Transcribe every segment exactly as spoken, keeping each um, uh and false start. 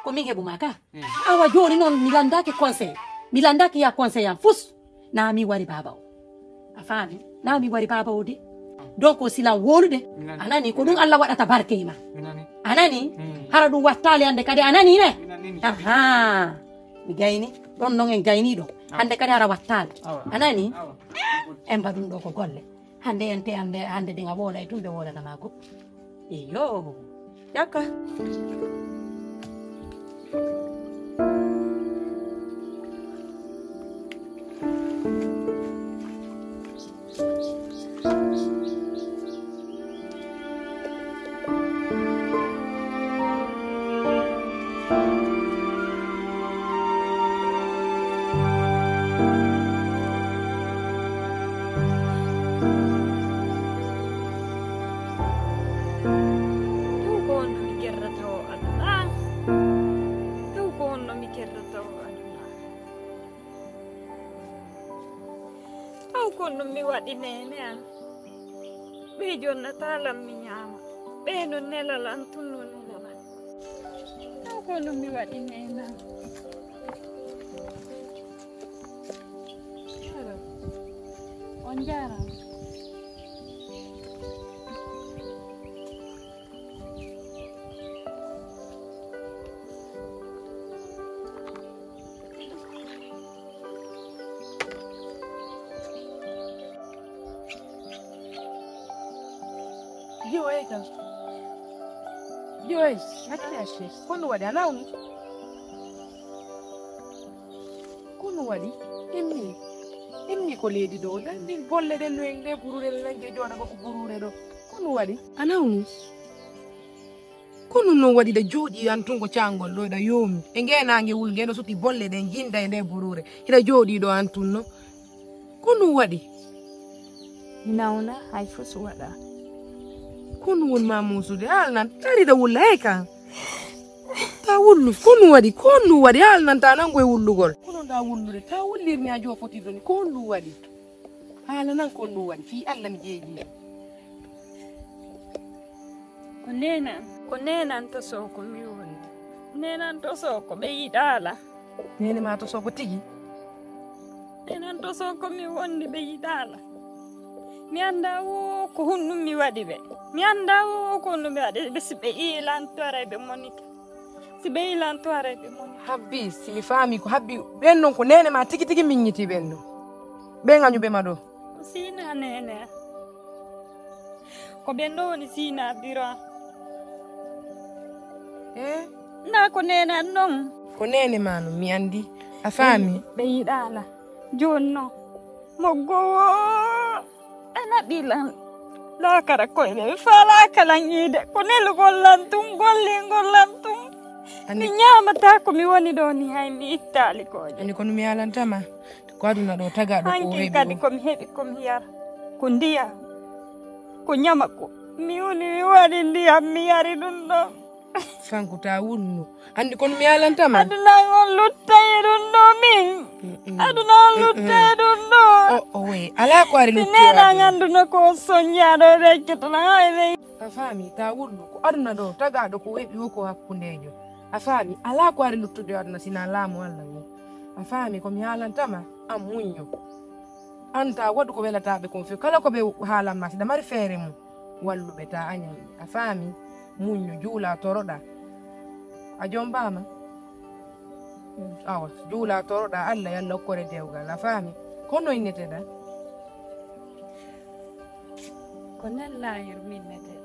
Ko min heɓu ma ka? Awa, jooni noon mi landaaki conseil. Mi landaaki ya conseil am fus. Na mi wari baaba o. A faami? Na mi wari baaba o de. Donc, o silan wolude. A nani? Ko ɗum Allah waɗata barke e ma. A nani? Hara ɗum wattaali hannde kadi, a nani ne? Aha. Mi gayni. Ɗon noon en gayni ɗo. Hannde kadi hara wattaali. A nani? En mbaɗum ɗo ko golle. Hannde en te hannde, hannde ɗin a woolay tun, ɓe woolana ma goɗɗum. Iyo. Ƴakka. Taw ko honno mi gerrata o aduna? Taw ko honno mi gerrata o aduna? Taw ko honno mi waɗi neene an? Ɓe jonnata lam mi ñaama. Ɓe no nelal an tun no nelal an. Taw ko honno mi waɗi neene an? Alo. On njaaraama. Jiwoye kam. Jiwoye, hakkille acce. Ko ɗum waɗi, a nawni? Ko ɗum waɗi? Immi. Immi ko leydi ɗo. Ɗan ɗin bolle ɗen no en ɗe buruure ɗo, ɗan je jooɗa ko buruure ɗo. Ko ɗum waɗi? A nawni? Ko ɗum non waɗi ɗa jooɗi an tun ko caangol ɗo, ɗa yoomi. E ngee naange wul ngee no suti bolle ɗen jinda e nde buruure. Hiɗa jooɗi ɗo an tun no. Ko ɗum waɗi? Mi nawna, hay fus waɗa. Ko ɗum woni ma muusude? Haala nan, tari ɗa wulla, hey kan. Ta wullu, ko ɗum waɗi? Ko ɗum waɗi? Haala nan, ta nangu e wullugol. Ko ɗum ɗa wullude? Ta wullirni a joo fotirɗo ni. Ko ɗum waɗi? Haala nan, ko ɗum waɗi? Fii Alla mi jeeji. Ko neene an, ko neene an to soo ko mi woni. Neene an to soo ko ɓe yiɗaala. Neene ma to soo ko tigi. Neene an to soo ko mi wondi ɓe yiɗaala. Mi anndaa wo ko honɗum mi waɗi ɓe. Mi anndaa wo ko honɗum mi waɗi ɓe, si ɓe iilan to aray ɓe monika. Si ɓe iilan to aray ɓe monika. Habbi, si mi faami ko habbi, ɓen non ko neene ma tigi tigi miññiti ɓen non. Ɓe ngañu ɓe ma ɗo. Ko siina neene an. Ko ɓen ɗo woni siina biro an. Eh? Na ko neene an non. Ko neene ma non, mi anndi. A faami? Ɓe yiɗaala. Jooni non. Moggowo. Ana ɓilan. Laakara koyɗe. Mi faalaa kalan yiide. Ko nelugol lan tun, gollingol lan tun. Anndi mi ñaamataa ko mi woni ɗo ni hay mi ittaali kooƴe. Anndi ko no mi yaalantama. Ko aduna ɗo tagaaɗo ko hankin heɓi kadi o. Ko mi heɓi ko mi yara. Ko ndiyam. Ko ñama ko. Mi woni mi waɗi ndiyam mi yari ɗum ɗon. Fanku ta wullu. Anndi kono mi yaalantama. Aduna on luttay ɗum ɗo min. Mm-mm. Aduna on luttay ɗum ɗo. O, o, wey. Alaa ko ari si lutti o neɗɗo aduna. An annduna ko soññaaɗo rekkitana hay ɓe. A faami, ta wullu. Ko aduna ɗo, tagaaɗo ko heɓi o ko hakkundeejo. A faami, alaa ko ari luttude o aduna sina laamu Allah ngu. A faami, ko mi haalantama, an muñño. An ta waɗu ko welataaɓe kon few. Kala ko ɓe haalan ma, si ɗa mari feere mum, wallu ɓe ta añan ɓe. A faami, muñño, juula, toroɗa. A jombaama? Awa, juula, toroɗa Allah, yo Allah okkore dewgal. A faami? Ko no inneteɗa? Ko nen laayiru min nete.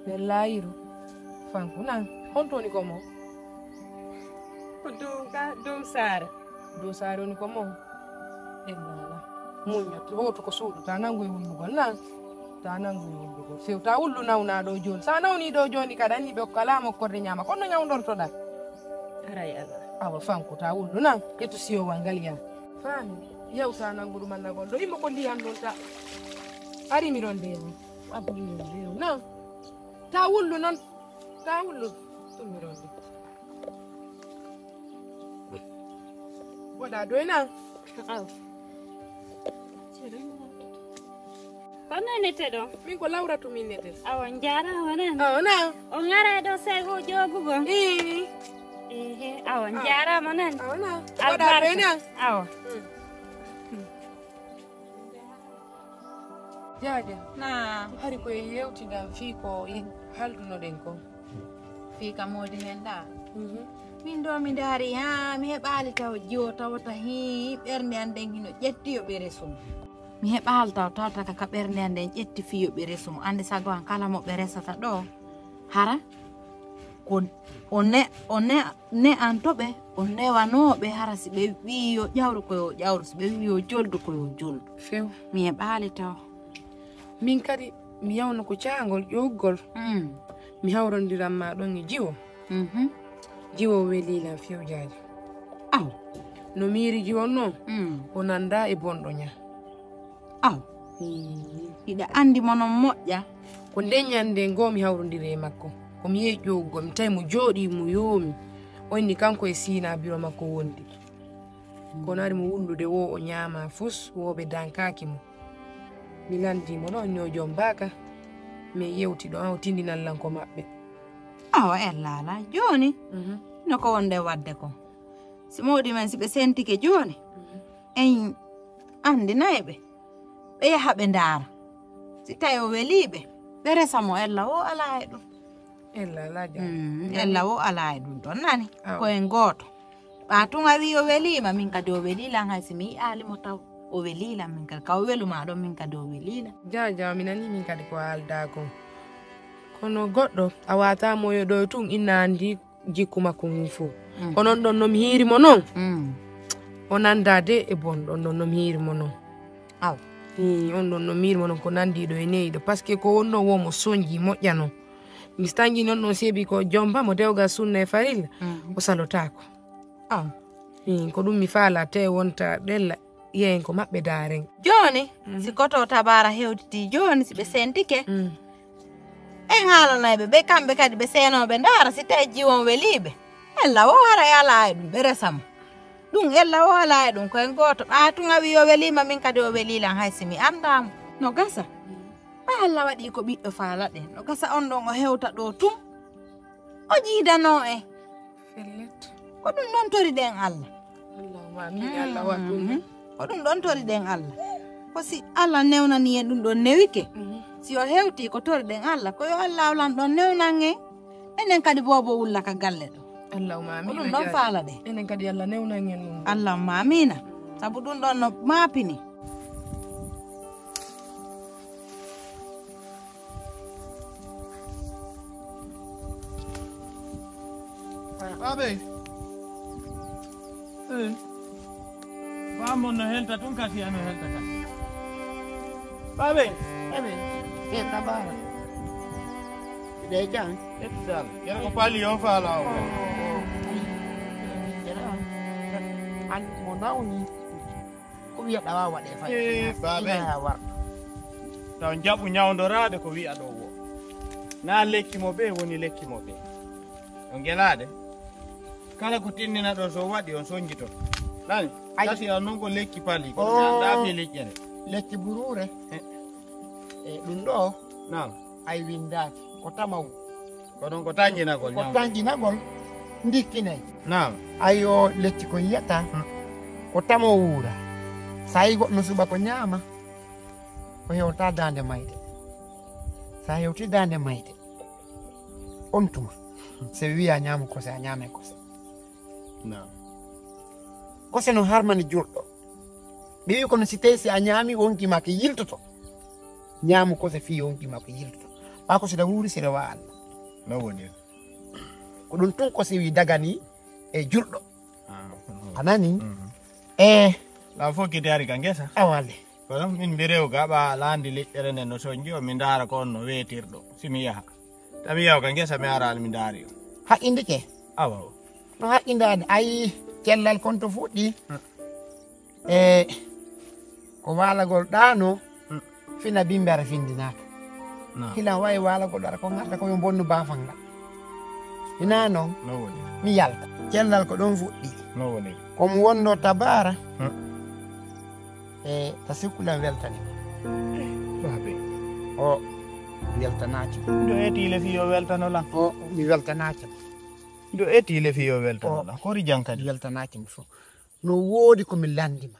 Nen laayiru? Fanku nan. Honto woni ko mo? Ko dow ga-, dow saare. Dow saare woni ko mo? Ennala. Muñño. Hoto ko suuɗu. Ta nangu e wullugol nan. Ta nangu e wullugol. Few ta wullu nawna ɗo jooni. Sa nawni ɗo jooni kaɗa anni ɓe okka laa mokkorde ñaama. Kono ñawdortoɗa? Aray Allah. Awa fanku ta wullu nan. Ƴettu siyowal ngal yaa. Faami. Yaw sa nangu ɗum annagol. Ɗo immo ko ndiyan ɗum ta. Ari mi ɗon ndeeru. Abba mi ɗon ndeeru. Nan. Ta wullu nan. Ta wullu. Ɗum mi ɗon ndeeru. Waɗa doy nan. Aw. Ko nanete ɗo? Min ko Lawratu min nete. Awa, njaaraama nan. Awa, nan. O ngara ɗo sego joogugo. Ii. Ehe, awa, njaaraama nan. Awa, na. Albarka. Waɗa bene an. Awa. Mm. Jaaja. Naam. Hari ko e yewtidan fii ko haaldunoɗen ko. Fii ka moodi men ɗa. Mhm. Min ɗo mi ndaari, haa mi heɓaali taw jiwo tawata hii ɓernde an nden hino ƴetti yo ɓe resu mo. Mi heɓaali taw tawata ka, ka ɓernde an nden ƴetti fii yo ɓe resu mo. Annde sago an kala mo ɓe resata ɗo, hara ko o ne, o ne, ne an to ɓe, o newanoo ɓe hara si ɓe wi'i yo ƴawru ko yo ƴawru, si ɓe wi'i yo joldu ko yo joldu. Few. Mi heɓaali taw. Min kadi mi yawno ko caangol ƴowgol. Mm. Mi hawrondiran ma ɗon e jiwo. Mhm. Jiwo welii lan few, Jaaja. Aw. No miiri jiwo non, mm, o nanda e bonɗo ña. Aw. Mm. Hiɗa andi mo non moƴƴa? Ko nden ñande ngo mi hawrondiri e makko. Ko mi yehi ƴowgol, mi tawi mo jooɗii, mo yoomi. O inni kanko e Siina biro makko wondi. Kono ari mo wullude wo o ñaama fus, wo ɓe dankaaki mo. Mi landi mo ɗon, ñoo jom baaka. Mi yewti ɗon, o tindinan lan ko maɓɓe. Awa, ella ala, jooni, mhm, no ko wonde wadde ko? Si mawɗi men, si ɓe sentike jooni, mhm, en andinay ɓe, ɓe yaha ɓe ndaara. Si tawi o welii ɓe, ɓe resa mo, ella wo alaa e ɗum. Ella alaa jam. Mm, ella wo alaa e ɗum ɗon, nani? Awa. Ko en gooto. Ɓaa tun a wi'i o welii ma, min kadi o welii lan, hay si mi yi'aali mo taw o welii lan, min kadi ka o welu ma ɗon, min kadi o welii lan. Jaaja, mi nanii min kadi ko haaldaa kon. Kono goɗɗo, a waataa mo yo ɗo tun inna andi jikku makko ngun fow. Mm. Kono on ɗon no mi hiiri mo non. Mm. O nandaa de e bon ɗon, ɗon no mi hiiri mo non. Aw. Ii, on ɗon no mi hiiri mo non ko nandiiɗo e neyiɗo. Parce que ko wonno wo mo sonji moƴƴa non. Mi tangi non ɗon seebi ko jomba mo dewgal sunna e farilla. Mm. O salotaako. Aw. Ii, ko ɗum mi faala te wonta ɗella. Yeyen ko maɓɓe daaren. Jooni, mhm, si koto tabaara hewtitii jooni, si ɓe sentike, mm, en haalanay ɓe, ɓe kamɓe kadi ɓe seenooɓe ndaara si tawi jiwon welii ɓe. Ella wo haray alaa e ɗum, ɓe resa mo. Ɗum ella wo alaa e ɗum, ko en gooto. Ɓaa tun a wi'i o welii ma, min kadi o welii lan, hay si mi anndaa mo. No gasa. Ɓaa Alla waɗii ko ɓiɗɗo faalaɗen. No gasa on ɗon o hewta ɗo tun. O jiidanoo en. Fellet. Ko ɗum ɗon toriɗen Alla. Allahumma amin. Mm. Allah waɗ ɗum. Ko ɗum ɗon toriɗen Alla. Ko si Alla newnani en ɗum ɗon newike. Mhm. Si o hewtii ko toriɗen Alla, ko yo Alla lan ɗon newnan en. Enen kadi boobo wulla ka galle ɗo. Allahumma amin. Ko ɗum ɗon faalaɗen. Enen kadi Alla newnan en ɗum. Allahumma amina. Sabu ɗum ɗon no maapini. Baabey. Eh. Baamon no helta tun kasi ano helta kan. Baabey. Baabey. Eh, tabaara. Ɗe jam. Etti dal. Yere ko paali yo faala o. Yere on. An mo nawni. Ko wiyaɗa waawa waɗe fay. Eh, baabey. Ina warta. Taw jaɓu ñawdoraade ko wiya ɗo wo. Na lekki mo ɓe woni lekki mo ɓe. On gelaaɗe. Kala ko tinnina ɗon so waɗi on sonjito. Nani? Ay. Kasi on non ko lekki pali, ko mi anndaa fii leƴƴere. Lekki buruure. Eh. E ɗum ɗo. Naam. Ay windaaki. Ko tamawu. Ko ɗum ko tanƴinagol. Ko ñawde. Tanƴinagol. Ndikkinay. Naam. Ayo lekki ko yiyata. Hmm. Ko tamawu wuura. Sa yi goɗɗo suba ko ñaama. Ko hewta daande mayde. Sa hewti daande mayde. On tuma. Se wiya ñaamu kose, a ñaame kose. Naam. Kose no harmani julɗo. Ɓe wi kono si tawi si a ñaami wonki ma ke yiltoto. Ñaamu kose fii wonki ma ke yiltoto. Ɓaa ko sida wuuri sida wa Allah. No woni. Ko ɗum tun kose wi dagani e julɗo. Ah, a nani? Mhm. E. Ɗa fof kiti ari ka ngesa. Awale. Kono min mbi rew ga ɓa laandi leƴƴere nden no sonji o mi ndaara ko on no weetirɗo. Si mi yaha. Tami yaw ka ngesa mi araali mi ndaari o. Haqqindike. Awa. No haqqindaani ayi cellal kon to fuɗɗi. Hmm. E ko waalagol ɗaano. Hmm. Fina bimbi ara findinaaka. Naam. Hila wawi waalagol ara ko ngarta ko yo bonnu baafal ngal. Hina noon. No woni. Mi yalta. Cellal ko ɗon fuɗɗi. No woni. Ko mo wonno tabaara. Hmm. E ta sikkulan weltani. Baabe. O weltanaaki. Ɗo eti le fi yo weltano lan. O mi weltanaaki. Ɗo eti le fiyo weltanoɗa. Kori jankadi. Yaltanaaki mo fof. No woodi ko mi lanndi ma.